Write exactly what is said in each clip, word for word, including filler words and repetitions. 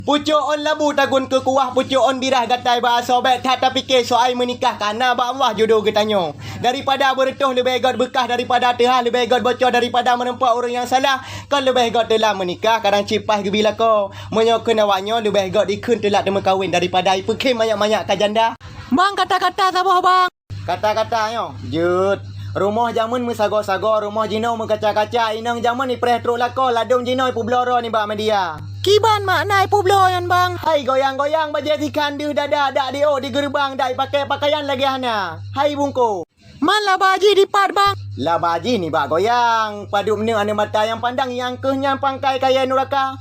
Pucôk ôn labu takun keu kuah, pucôk ôn birah gatai bak asoe, bèk that tapike soai meunikah, kana bak Allah judoe geutanyoe. Daripada beureutôh leubeh gèt beukah, daripada teuhah leubeh gèt bocor, daripada meureumpok ureueng nyang salah, kon leubeh gèt teulam meunikah, kadang cit paih geubi lakoe. Meunyoe kheun awaknyoe leubeh gèt dikheun teulat teumeukawen daripada ipeukhem manyak-manyak ka janda. Bang, kata-kata saboh, Bang. Kata-kata nyoe, jeuet. Rumoh jameun meusagoe-sagoe, rumoh jinoe meukaca-kaca, inong jameun ipreh trok lakoe, ladôm jinoe ipeubloe droe nibak media. Kiban makna ipeubloe nyan, Bang? Hai goyang-goyang bajèe sikhan deuh dada, dak diôk di geureubang, dak ipakèe peukayan lagèe hana. Hai bungkôh. Man laba jih dipat, Bang? Laba jih nibak goyang, padub neuk aneuk mata nyang pandang, nyang keuh nyan pangkai kayèe nuraka.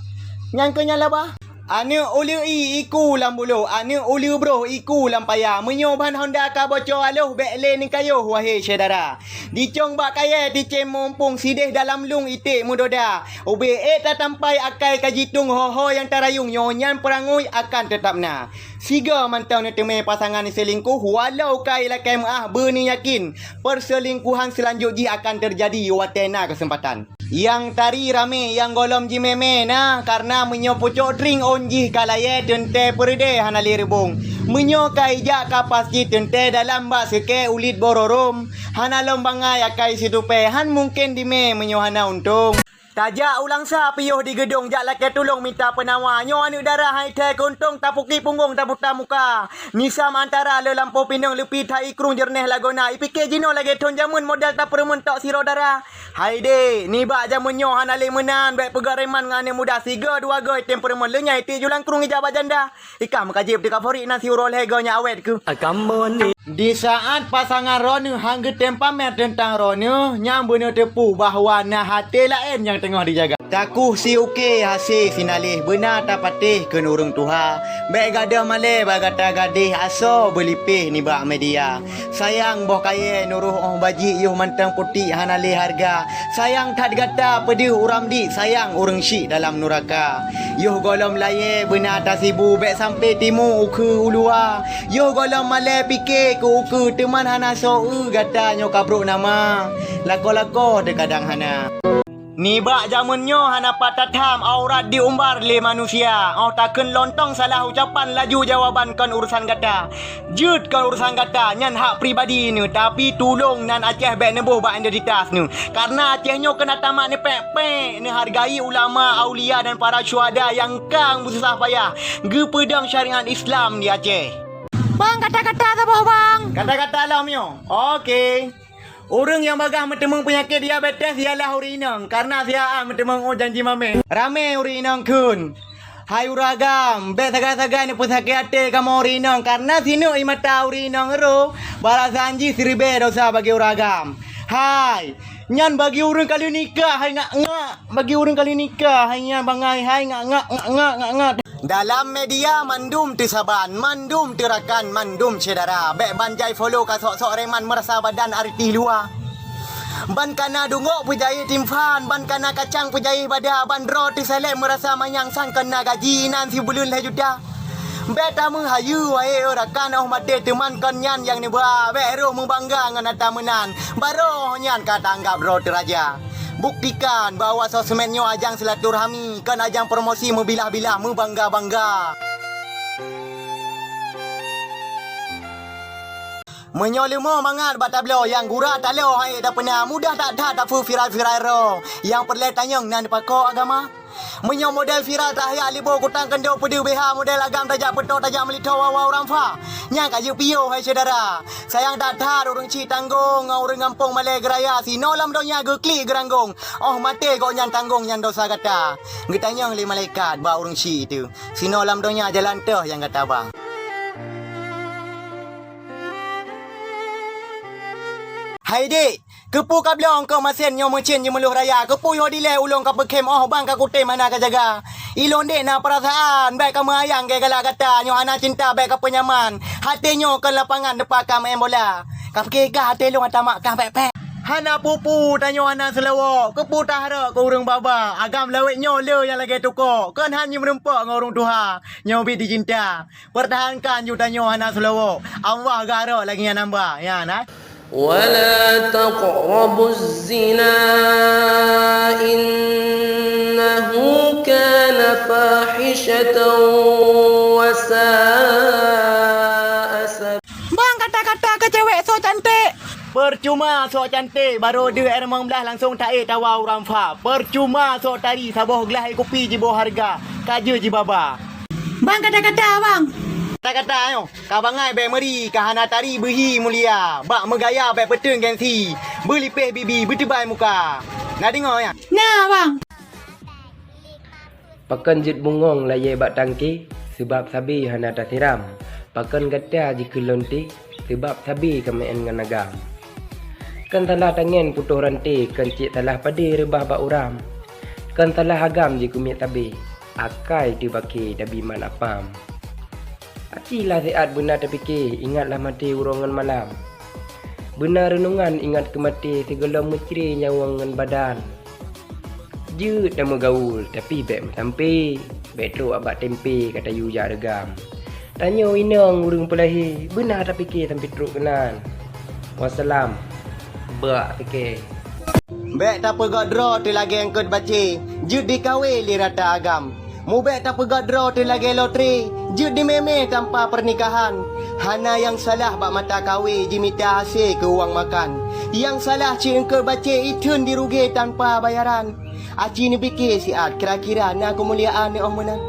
Nyang keuh nyan laba. Aneuk uleue ie iku lam buloh, aneuk uleue broh iku lam paya. Meunyoe ban honda ka bocor aloh, bèk lé neukayôh, wahé syedara. Dicong bak kayèe ticém mumpung, sidéh dalam lueng iték meudoda. Ubé ék tatampai akai ka jitueng, ho-ho nyang tarayueng, nyoe nyan peurangui akan teutab na. Sigoe mantong neuteumé pasangan selingkuh, walau ka ilakèe meu'ah, beuneuyakin, perselingkuhan seulanjut jih akan teujadi watèe na keuseumpatan. Nyang tari ramé, nyang gohlom jimèe-mèe na, kareuna meunyoe pucok tring ôn jih ka layèe, teuntèe peureudèe hana lé reubông. Meunyoe ka ijak ka pas jih, teuntèe dalam bak seukée ulit bororôm. Hana lom bangai akai situpée, han mungken dimèe meunyoe hana untông. Tajak u Langsa piôh di Geudong, jak lakée tulông mita peunawa. Nyoe aneuk dara hai thée keuntông, tapuki punggông taputa muka. Misam antara le lampôh pinong, leupie that ikrung jeureunéh lagoena. Ipike jinoe lagée thon jameun, model tapeureumeun tok sidroe dara. Hai dék, nibak jameun nyoe hana lé meunan, bék peugah reman ngon aneuk muda, sigoe dua goe tem peureumeun, leunyai ti julang krueng ija bak janda. Ikah meukaji peutika forik nan siuroe lhée goe nyan awét keuh. Di saát pasangan droeneuh han geutem pamer teuntang droeneuh, nyan beuneuteupeu bahwa na até laén nyang teungoh jijaga. Takuh siuke hasé sinaléh, beuna tapatéh keu ureuëng tuha. Bék gadôh malée bak gata gadéh asoe beulipéh nibak media. Sayang boh kayée nuroh óh bajik yoh mantong putik hana lé hareuga. Sayang that gata peudeuh uram dik, sayang ureuëng syik dalam nuraka. Yoh gohlom layée beuna tasibu bék sampoe timu ukeue uluwa. Yoh gohlom malée pike keu ukeue teuman hana soe gata nyoe kabrok nama. Lakoe-lakoe teukadang hana. Nibak jameun nyoe hana pat tatham aurat diumbar lé manusia. Óh takheun lontong salah ucapan laju jawaban kon urusan gata. Jeuet kon urusan gata, nyan hak pribadi neuh, tapi tulông nan Aceh bék neuboh bak identitas neuh. Kareuna Aceh nyoe keuneuk tamat neupék-pék, neuhargai ulama, aulia dan para syuhada nyang ka beususah payah geupeudong syariat Islam di Aceh. Bang, kata-kata saboh, Bang. Kata-kata lom nyoe. Oke. Ureuëng nyang bagah meuteumeung peunyakét diabetes ialah ureuëng inong, kareuna siat meuteumeung ôt janji mamèh. Ramé ureuëng inong kheun, "Hai ureuëng agam, bék sagai-sagai neupeusakét até kamoe ureuëng inong, kareuna sineuk ie mata ureuëng inong roh, balasan jih siribée dosa bagi ureuëng agam." Hai, nyan bagi ureuëng ka lheueh nikah hai ngak-ngak. Bagi ureuëng ka lheueh nikah hai nyan bangai hai ngak-ngak, ngak-ngak, ngak-ngak. Dalam media mandum teusaban, mandum teurakan, mandum syedara. Bék ban jai follow ka sok-sok reman meurasa badan areuti luwa. Ban kana dungok peujayeh timphan, ban kana kacang peujayeh bada, ban droe teusaleb meurasa manyang sang kana gaji inan sibuleuen lhée juta. Bék tameuhayeue wahé rakan óh maté teuman kon nyan nyang neuba, bék roh meubangga ngon ata meunan, barô nyan ka taanggab droe teuraja. Buktikan bahwa sosmed nyoe ajang silaturahmi, kon ajang promosi meubilah-bilah, meubangga-bangga. Meunyoe leumo mangat bak tabloe nyang gura taloe hai tapeuna, mudah that-that tapeu viral-viral roe. Nyang peureulée tanyong nan pakon agama. Meunyoe model viral tahyak libô kutang keundo peudeuh B H model agam tajak peutoe tajak meulitho wawa urang fa. Nyang ka jeuet piôh hai syedara. Sayang that-that ureuëng cit tanggong ngon ureuëng gampông malée geuraya sinoe lam donya geuklik geuranggong. Óh maté gobnyan tanggong nyan dosa gata. Geutanyong lé malaikat bak ureuëng cit itu, "Sinoe lam donya jalan toh nyang gata ba?" Hai dék, keupeue ka bloe eungkôt masen nyoe meucén jimeulôh raya? Keupeue yoh dilée ulôn ka peukhém óh bang ka kutem hana ka jaga? Ilôn dék na peurasaan, bék ka meuayang gée galak gata nyoe hana cinta bék ka peunyaman. Até nyoe kon lapangan teumpat ka meu'en bola. Ka pike kah até lôn ata mak kah pék-pék. Hana peue-peue tanyoe hana seulawok, keupeue taharap keu ureuëng baba? Agam lawét nyoe le nyang lagée tukok, kon han jimeureumpok ngon ureuëng tuha. Nyoe bit jicinta. Peurtahankan ju tanyoe hana seulawok. Allah garo lagée nyan hamba. Nyan, ha? ولا تقربوا الزنا إنه كان فاحشة وساء سبيلا. Bang kata-kata keu cewek sok cantik. Percuma sok cantik, baru deuh limong blah langsung taék tawa ureueng fa. Percuma sok tari, saboh glah kupi jiboh hareuga, ka jeuet jibaba. Bang kata-kata, bang. Kata-kata nyoe. Ka bangai bék meuri, ka hana tari beuhi mulia. Bak meugaya bék peuteun gengsi, beulipéh bibi, beuteubai muka. Na deungoe nyan? Na, bang. Pakon jeuet bungong layée bak tangke, seubab sabe hana tasiram. Pakon gata jikheun lonte, seubab sabe kameu'en ngon agam. Kon salah tangen putôh ranté, kon cit salah padé reubah bak uram. Kon salah agam jikeumiet sabe, akai teubake tabi mat apam. Aci lah siat beuna tapike, ingat lah maté uroe ngon malam. Beuna reunongan ingat keu maté, sigohlom meucre nyawöng ngon badan. Jeuet tameugaul, tapi bék meusampé, bék trok abak tempe ka tayue jak reugam. Tanyoe inong ureueng peulahé, beuna tapike sampai trok keunan. Wassalam. Bak pike. Bék tapeugöt droe teulagée eungkôt bacé, jeuet dikawé lé rata agam. Mubék tapeugöt droe teulagée lotre, jeuet dimé-mé tanpa peurnikahan. Hana nyang salah bak mata kawé jimita hasé keu uang makan. Nyang salah cit eungkôt bacé itheun diruge tanpa bayaran. Aci neupike siat kira-kira na keumuliaan nyoe meunan.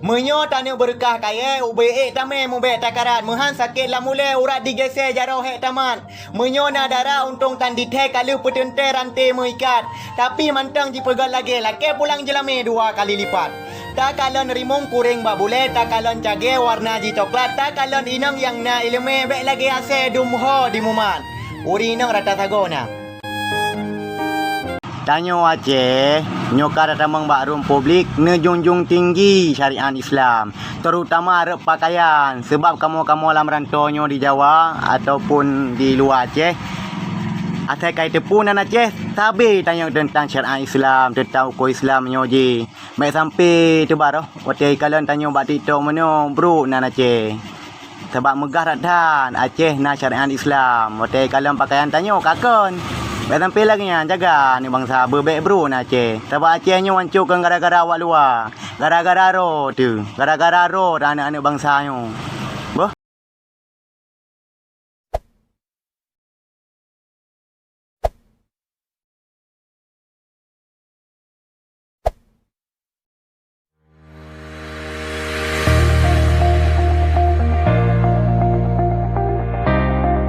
Meunyoe taneuk beureukah kayée, ubé ék tamé mubék takarat, meuhan sakét lam ulée urat digésée jaroe hék tamat. Meunyoe na dara untông tan dithée ka lheueh peuteuntée ranté meuikat, tapi mantong jipeugöt lagée lakée pulang jeulamé dua kali lipat. Takalon rimueng kuréng bak bulée, takalon cagée warna jicoklat, takalon inong nyang na iéleumé bék lagée asée dum ho dimumat. Ureueng inong rata sagoe na. Tanyoe Aceh nyoe ka tatamong bak rueng publik neujunjung tinggi syariat Islam, terutama rot pakaian, seubab kamoe-kamoe lam rantô nyoe di Jawa ataupun di luwa Aceh, asai kai teupeu nan Aceh, sabe tanyoe teuntang syariat Islam, teuntang ukoe Islam nyoe jih. Bék sampoe teubaroh watée kalon tanyoe bak TikTok meunyoe brok nan Aceh. Sabab meugah that-that Aceh na syariat Islam. Watée kalon pakaian tanyoe ka kon. Bék sampoe lagée nyan, jaga aneuk bansa beubék brok nan Aceh. Sabab Aceh nyoe hanco kon gara-gara awak luwa. Gara-gara droe teuh. Gara-gara droe aneuk-aneuk bansa nyoe.